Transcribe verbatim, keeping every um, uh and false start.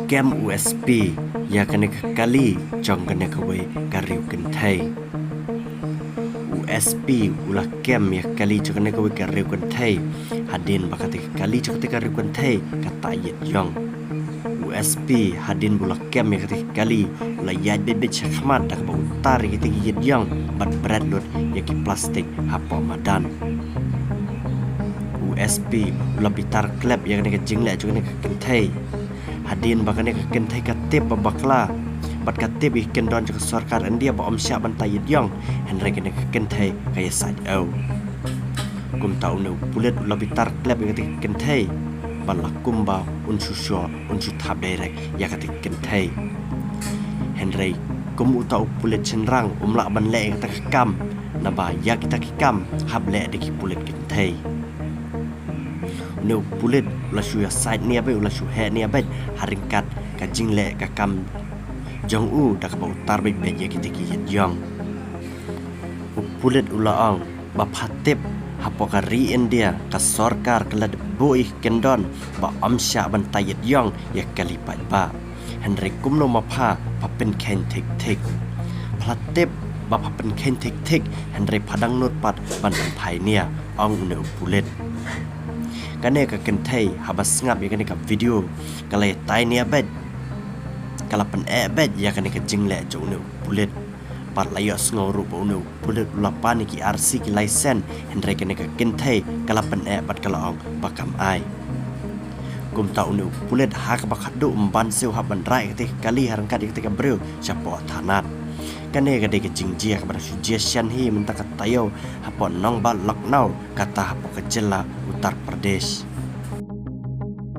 Kem u S P ïa kane ka kali jong kane kawei ka riew kynthei. U S P u la kem ïa ka kali jong kane kawei ka riew kynthei hadien ba kata ka kali jong kata ka riew kynthei ka ta ïit ïong. U S P hadien ba u la kem ïa kata ka kali u la ïaid beit beit sha khmat da kaba u tar ïa kata ka ïit ïong bad bret lut ïa ki plastik hapoh madan. U S P u la bitar klep ïa kane ka jingleh jong kane ka kynthei. Hadien ba kane ka kynthei ka tip ba bakla bad ka tip ïa ki kyndon jong ka sorkar India ba ym shah ban ta ïit ïong, hynrei kane ka kynthei ka ïasaid ew. Kumta une u pulit u la bitar klep ïa kata ka kynthei bad la kumba un shu shu un shu thap direct ïa kata ka kynthei. Hynrei kum uta u pulit shynrang um lah ban leh ïa kata ka kam, naba ïa kita ki kam hap leh da ki pulit kynthei. Une u pulit u la shu ïasaid nia beit, u la shu heh nia beit ha ryngkat ka jingleh ka kam jong u da kaba u tar beit beit ïa kita ki ïit ïong. U pulit u la ong ba pha tip hapoh ka ri India ka sorkar ka la dep buh ïa ki kyndon ba ym shah ban ta ïit ïong ïa ka kali paidbah. Hynrei kumno ma pha, pha pynkheiñ thik thik. Pha la tip ba pha pynkheiñ thik thik, hynrei pha dang nud pat ban pynphai nia, ong une u pulit. Kane ka kynthei haba sngap ïa kane ka video ka la ïatai nia beit, ka la pyneh beit ïa kane ka jingleh jong une u pulit. Bad la ïohsngew ruh ba une u pulit u la pan ïa ki R C, ki license, hynrei kane ka kynthei ka la pyneh bad ka la ong ba kam ai. Kumta une u pulit ha kaba khadduh ym ban siew hap ban rah ïa kata ka kali ha ryngkat ïa kata ka briew shapoh thanat. Kane ka dei ka jingjia kaba dang shu jia shen hi mynta ka taïew hapoh nongbah Lucknow, kata hapoh ka jylla Uttar Pradesh.